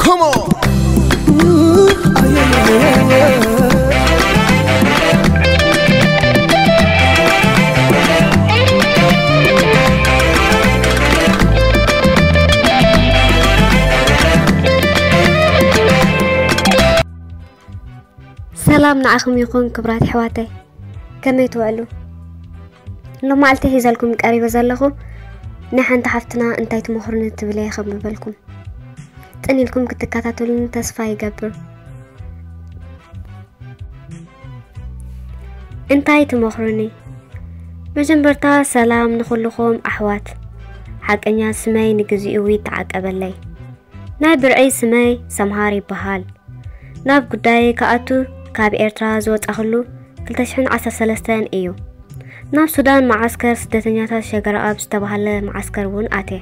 Come on. ሰላም ንዓኹም ይኹን ክብራት ኣሕዋተይ፣ ከመይ ትውዕሉ? ሎማዓልቲ ሒዘልኩም ቀሪበ ዘለኹ ናይ ሓንቲ ሓፍትና እንታይ ትመኽሩኒ ትብል እየ ከንብበልኩም። ጽን ኢልኩም ክትከታተሉኒ ተስፋ ይገብር። እንታይ ትመኽሩኒ? መጀመርታ ሰላም ንኹልኹም ኣሕዋት። ሓቀኛ ስመይ ንግዚኡ ይተዓቀበለይ። ናይ ብርዒ ስመይ ሰምሃር ይበሃል። ናብ ጉዳይ ክኣቱ ካብ ኤርትራ ዝወጻኹሉ ክልተ ሽሕን ዓሰርተ ሰለስተን እዩ። ናብ ሱዳን መዓስከር ስደተኛታት ሸገራኣብ ዝተባህለ መዓስከር እውን ኣትየ።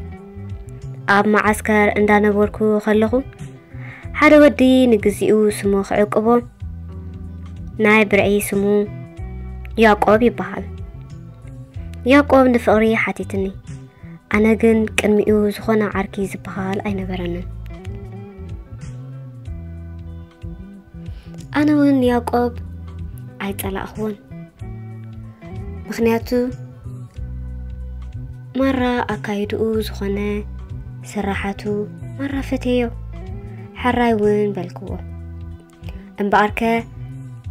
ኣብ መዓስከር እንዳነበርኩ ከለኹ ሓደ ወዲ ንግዚኡ ስሙ ክዕቅቦ ናይ ብርዒ ስሙ ያዕቆብ ይበሃል። ያዕቆብ ንፍቕሪ ሓቲትኒ። ኣነ ግን ቅድሚኡ ዝኾነ ዓርኪ ዝበሃል ኣይነበረንን። ኣነ እውን ያዕቆብ ኣይጸላእኽዎን። ምኽንያቱ ማራ ኣካይድኡ ዝኾነ ስራሓቱ ማራ ፈቴዮ። ሕራይ እውን በልክዎ። እምበኣርከ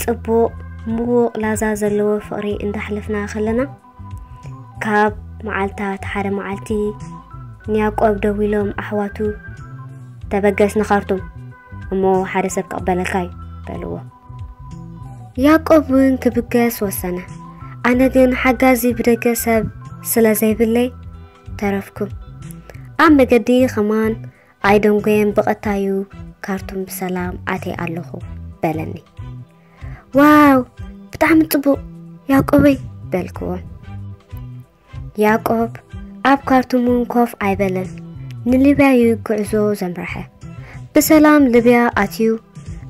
ጽቡቕ ምዉቕ ላዛ ዘለዎ ፍቕሪ እንዳሕለፍና ከለና ካብ መዓልታት ሓደ መዓልቲ ንያዕቆብ ደዊሎም ኣሕዋቱ፣ "ተበገስ ንኻርቱም እሞ ሓደ ሰብ ክቕበለካ እዩ" በልዎ። ያዕቆብ እውን ክብገስ ወሰነ። ኣነ ግን ሓጋዚ ብደገ ሰብ ስለ ዘይብለይ ተረፍኩ። ኣብ መገዲ ኸማን ኣይደንጎየን ብቐጥታዩ ካርቱም ብሰላም ኣትየ ኣለኹ በለኒ። "ዋው፣ ብጣዕሚ ጽቡቕ ያዕቆበይ" በልክዎ። ያዕቆብ ኣብ ካርቱም እውን ኮፍ ኣይበለን፣ ንሊብያ እዩ ጉዕዞ ዘምረሐ። ብሰላም ሊብያ ኣትዩ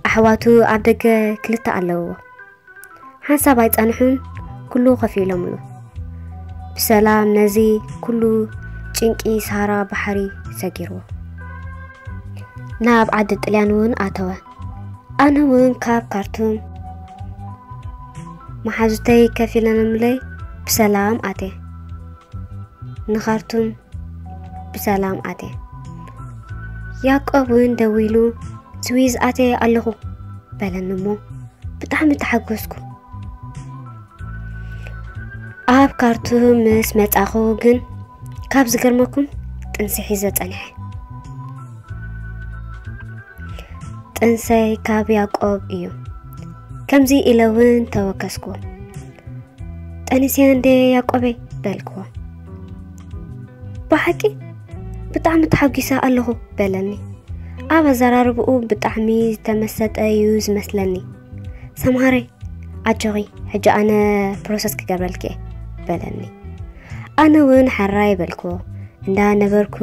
ኣሕዋቱ ኣብ ደገ ክልተ ኣለውዎ። ሓንሳብ ኣይጸንሑን ኩሉ ከፊሎምሉ። ብሰላም ነዚ ኩሉ ጭንቂ ሳራ ባሕሪ ሰጊርዎ። ናብ ዓዲ ጥልያን እውን ኣተወ። ኣነ እውን ካብ ካርቱም መሓዙተይ ከፊለንምለይ ብሰላም ኣትየ። ንኻርቱም ብሰላም ኣትየ። ያዕቆብ እውን ደዊሉ "ስዊዝ ኣትየ ኣለኹ" በለኒ እሞ ብጣዕሚ ተሓጎስኩ። ኣብ ካርቱም ምስ መጻኹ ግን ካብ ዝገርመኩም ጥንሲ ሒዘ ጸኒሐ። ጥንሰይ ካብ ያዕቆብ እዩ። ከምዚ ኢለ እውን ተወከስኩ። "ጠኒሰ እንዴ ያዕቆበይ?" በልክዎ። "ብሓቂ ብጣዕሚ ተሓጒሰ ኣለኹ" በለኒ። ኣብ ኣዘራርብኡ ብጣዕሚ ዝተመሰጠ እዩ ዝመስለኒ። "ሰምሃረይ ኣጆኺ፣ ሕጂ ኣነ ፕሮሰስ ክገብረልኪ እየ" በለኒ። ኣነ እውን ሕራይ በልክዎ። እንዳ ነበርኩ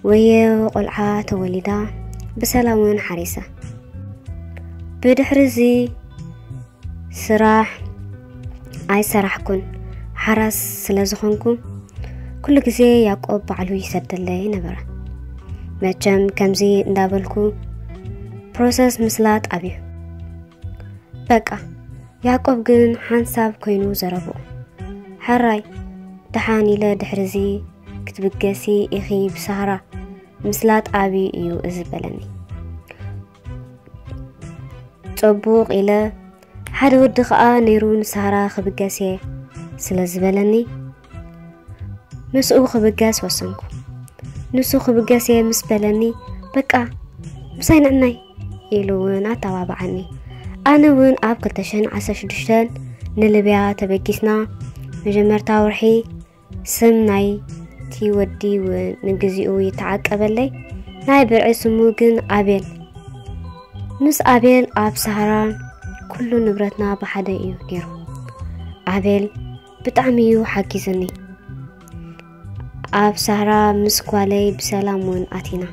ወየ ቆልዓ ተወሊዳ ብሰላም እውን ሓሪሰ። ብድሕሪ እዚ ስራሕ ኣይሰራሕኩን፣ ሓራስ ስለ ዝኾንኩ ኩሉ ግዜ ያዕቆብ ባዕሉ ይሰደለይ ነበረ። መቸም ከምዚ እንዳበልኩ ፕሮሰስ ምስላጥ ኣብዩ። በቃ ያዕቆብ ግን ሓንሳብ ኮይኑ ዘረብኡ። ሕራይ ደሓን ኢለ ድሕርዚ ክትብገሲ ኢኺ ብሳህራ ምስላጥ ኣብዩ እዩ እዚ በለኒ። ጽቡቕ ኢለ ሓደ ወዲ ኸኣ ነይሩ ንሳህራ ክብገስ እየ ስለ ዝበለኒ ምስኡ ክብገስ ወሰንኩ። ንሱ ክብገስ እየ ምስ በለኒ በቃ ምሳይ ንዕናይ ኢሉ እውን ኣተባብዓኒ። ኣነ እውን ኣብ ክልተ ሽሕን ዓሰርተ ሽዱሽተን ንልብያ ተበጊስና መጀመርታ ወርሒ ስም ናይቲ ወዲ እውን ንግዚኡ ይተዓቀበለይ፣ ናይ ብርዒ ስሙ ግን ኣቤል። ምስ ኣቤል ኣብ ሳህራ ኩሉ ንብረትና ብሓደ እዩ ነይሩ። ኣቤል ብጣዕሚ እዩ ሓጊዙኒ። ኣብ ሳህራ ምስ ጓለይ ብሰላም እውን ኣቲና።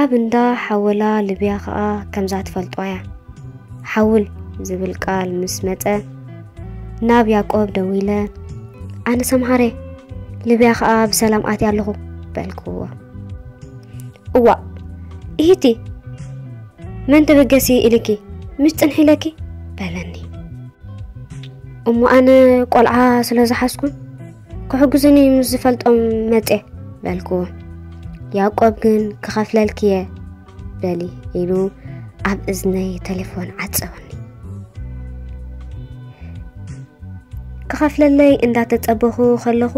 ኣብ እንዳ ሓወላ ልብያ ኸኣ ከምዛ ትፈልጦ እያ። ሓውል ዝብል ቃል ምስ መጸ ናብ ያዕቆብ ደዊለ ኣነ ሰምሃረ ልብያ ኸኣ ብሰላም ኣትየ ኣለኹ በልክዎ። እዋእ ኢሂቲ፣ መን ተበገሲ ኢልኪ ምስ ጽንሒ ኢለኪ? በለኒ። እሞ ኣነ ቆልዓ ስለ ዝሓዝኩን ክሕግዙኒ ምስ ዝፈልጦም መጽየ በልክዎ። ያዕቆብ ግን ክኸፍለልክየ በሊ ኢሉ ኣብ እዝነይ ቴሌፎን ዓጸወኒ። ክኸፍለለይ እንዳተጸበኹ ከለኹ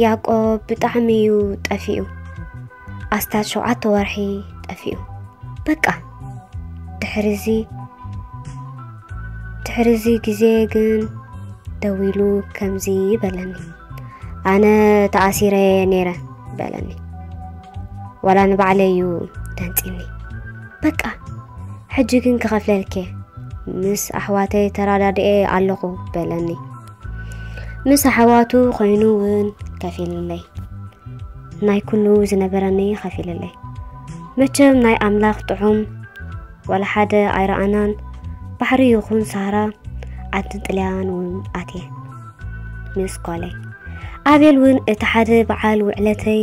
ያዕቆብ ብጣዕሚ እዩ ጠፊኡ። ኣስታት ሸውዓተ ወርሒ ጠፊኡ። በቃ ድሕሪዚ ድሕሪዚ ግዜ ግን ደዊሉ ከምዚ በለኒ። ኣነ ተኣሲረ ነይረ በለኒ። ዋላ ንባዕለይ እዩ ደንጺኒ። በቃ ሕጂ ግን ክኸፍለልኬ፣ ምስ ኣሕዋተይ ተራዳድኤ ኣለኹ በለኒ። ምስ ኣሕዋቱ ኮይኑ እውን ከፊልለይ። ናይ ኩሉ ዝነበረኒ ከፊልለይ። መቸም ናይ ኣምላኽ ጥዑም ዋላ ሓደ ኣይረኣናን። ባሕሪ ይኹን ሳህራ ዓዲ ጥልያን እውን ኣትየ ምስ ጓለይ። ኣቤል እውን እቲ ሓደ በዓል ውዕለተይ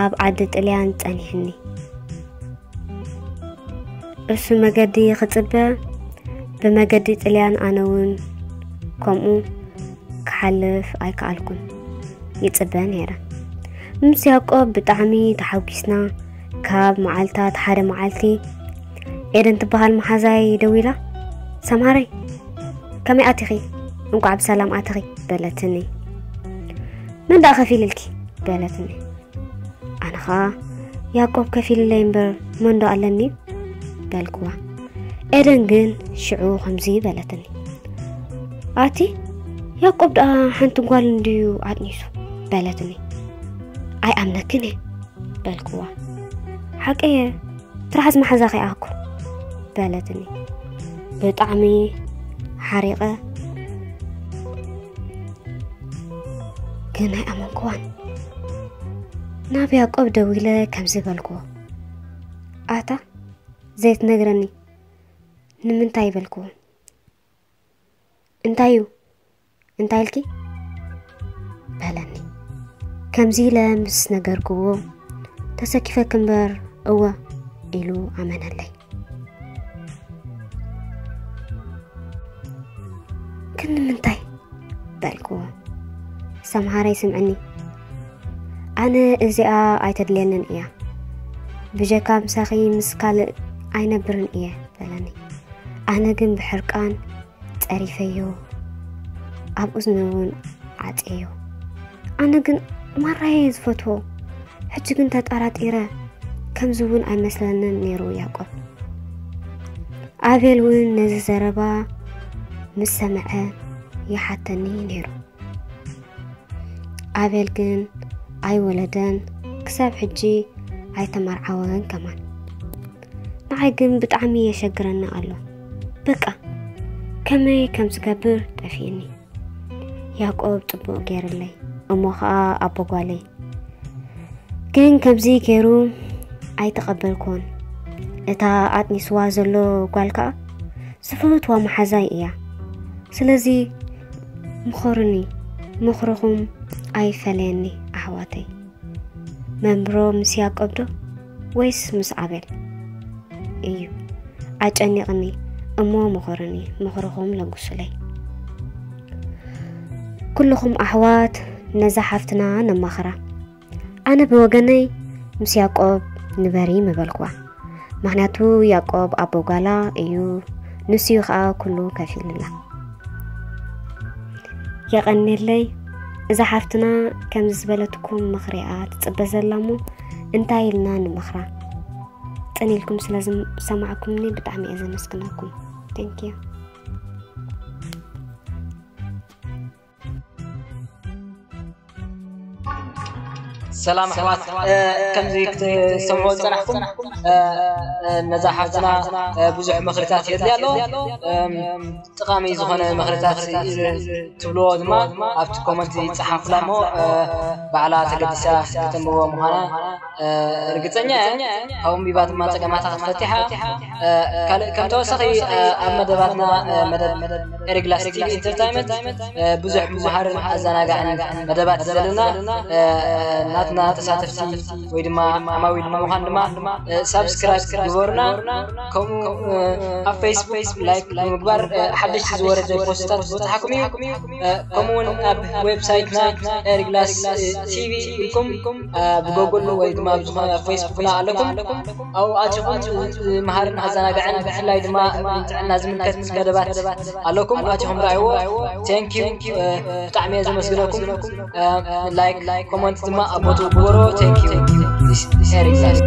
ኣብ ዓዲ ጥልያን ጸኒሕኒ። እሱ መገዲ ክጽበ ብመገዲ ጥልያን ኣነ እውን ከምኡ ክሓልፍ ኣይከኣልኩን። ይጽበ ነይረ። ምስ ያዕቆብ ብጣዕሚ ተሓጒስና። ካብ መዓልታት ሓደ መዓልቲ ኤደን ትበሃል መሓዛይ ደዊላ፣ "ሰምሃረይ፣ ከመይ ኣቲኺ? እንቋዕ ብሰላም ኣቲኺ" በለትኒ። "መን ደኣ ከፊልልኪ?" በለትኒ። ኣነ ኸኣ፣ "ያዕቆብ ከፊልለይ እምበር መን ዶ ኣለኒ?" በልክዋ። ኤደን ግን ሽዑ ከምዚ በለትኒ። "ኣቲ ያዕቆብ ደኣ ሓንቲ ጓል እንድዩ ኣጥኒሱ?" በለትኒ። "ኣይኣምነክን እየ" በልክዋ። "ሓቀየ፣ ትርሓስ መሓዛኺ እያ እኮ" በለትኒ። ብጣዕሚ ሓሪቐ ግን ኣይኣመንክዋን። ናብ ያዕቆብ ደዊለ ከምዚ በልክዎ። "ኣታ ዘይትነግረኒ ንምንታይ?" በልክዎ። "እንታይ እዩ? እንታይ ኢልኪ?" በለኒ። ከምዚ ኢለ ምስ ነገርክዎ፣ "ተሰኪፈኪ እምበር እወ" ኢሉ ኣመነለይ። "ግን ንምንታይ?" በልክዎ። "ሰምሃረይ ስምዕኒ፣ ኣነ እዚኣ ኣይተድልየንን እያ። ብጀካ ምሳኺ ምስ ካልእ ኣይነብርን እየ" በለኒ። ኣነ ግን ብሕርቃን ጸሪፈዮ፣ ኣብ እዝኑ እውን ዓጽየዮ። ኣነ ግን ማራየ ዝፈትዎ። ሕጂ ግን ተጠራጢረ። ከምዚ እውን ኣይመስለንን ነይሩ ያዕቆብ። ኣቤል እውን ነዚ ዘረባ ምስ ሰምዐ ይሓተኒ ነይሩ። ኣቤል ግን ኣይወለደን፣ ክሳብ ሕጂ ኣይተመርዓወን ከማን። ንዓይ ግን ብጣዕሚ የሸግረኒ ኣሎ። በቃ ከመይ ከም ዝገብር ጠፊእኒ። ያዕቆብ ጽቡቕ ገይርለይ፣ እሞ ኸኣ ኣቦ ጓለይ። ግን ከምዚ ገይሩ ኣይተቐበልኩዎን። እታ ኣጥኒስዋ ዘሎ ጓል ከኣ ዝፈትዋ መሓዛይ እያ። ስለዚ ምኸሩኒ፣ ምኽርኹም ኣይፈለየኒ ኣሕዋተይ። መንብሮ ምስ ያዕቆብ ዶ ወይስ ምስ ኣቤል? እዩ ኣጨኒቕኒ እሞ ምኸሩኒ፣ ምኽርኹም ለግሱለይ። ኩልኹም ኣሕዋት ነዛ ሓፍትና ነማኽራ። ኣነ ብወገነይ ምስ ያዕቆብ ንበሪ ምበልክዋ። ምኽንያቱ ያዕቆብ ኣቦ ጓላ እዩ፣ ንሱ እዩ ኸኣ ኩሉ ከፊልላ። የቐንየለይ። እዛ ሓፍትና ከምዚ ዝበለትኩም ምኽሪ እያ ትጽበ ዘላ እሞ እንታይ ኢልና ንምኽራ? ጽን ኢልኩም ስለ ዝሰማዕኩምኒ ብጣዕሚ እየ ዘመስግነኩም። Thank you። ሰላም ኣሕዋት፣ እ፣ ከምዚ ክትሰምዑ ዝጸናሕኩም፣ እ፣ እ፣ ነዛ ሓፍትና፣ እ፣ ብዙሕ ምኽርታት የድልያ ኣሎ። እም፣ ጠቓሚ ዝኾነ ምኽርታት ትብልዎ ድማ ኣብቲ ኮመንት ይጸሓፉላ እሞ፣ እ፣ ባዕላ ተገዲሳ ከተንብቦ ምዃና፣ እ፣ ርግጸኛ እየ። ካብኡ ኣንቢባ ድማ ጸገማታ ክትፈትሕ እያ። እ፣ ካልእ ከም ተወሳኺ፣ እ፣ ኣብ መደባትና፣ እ፣ መደብ ኤሪግላስ ቲቪ ኢንተርታይመንት፣ እ፣ ብዙሕ መሃርን ኣዘናጋዕን መደባት ዘለና፣ እ፣ እና ተሳተፍቲ ወይ ድማ ዓማዊል ንምዃን ድማ ሳብስክራይብ ግበሩና። ከምኡ ኣብ ፌስቡክ ላይክ ብምግባር ሓደሽቲ ዝወረደ ፖስታት ዝበፅሓኩም እዩ። ከምኡውን ኣብ ዌብሳይትና ኤሪግላስ ቲቪ ኢልኩም ብጎግል ወይ ድማ ኣብ ዝኾነ ፌስቡክና ኣለኩም። ኣብኡ ኣቲኹም መሃርን ኣዘናጋዕን ብፍላይ ድማ ንጥዕና ዝምልከት መደባት ኣለኩም። ኣቲኹም ራእይዎ። ቴንኪዩ። ብጣዕሚ እየ ዘመስግነኩም። ላይክ ኮመንት ድማ ኣብ ቦትኡ ግበሮ። ቴንኪዩ። ኤሪግላስ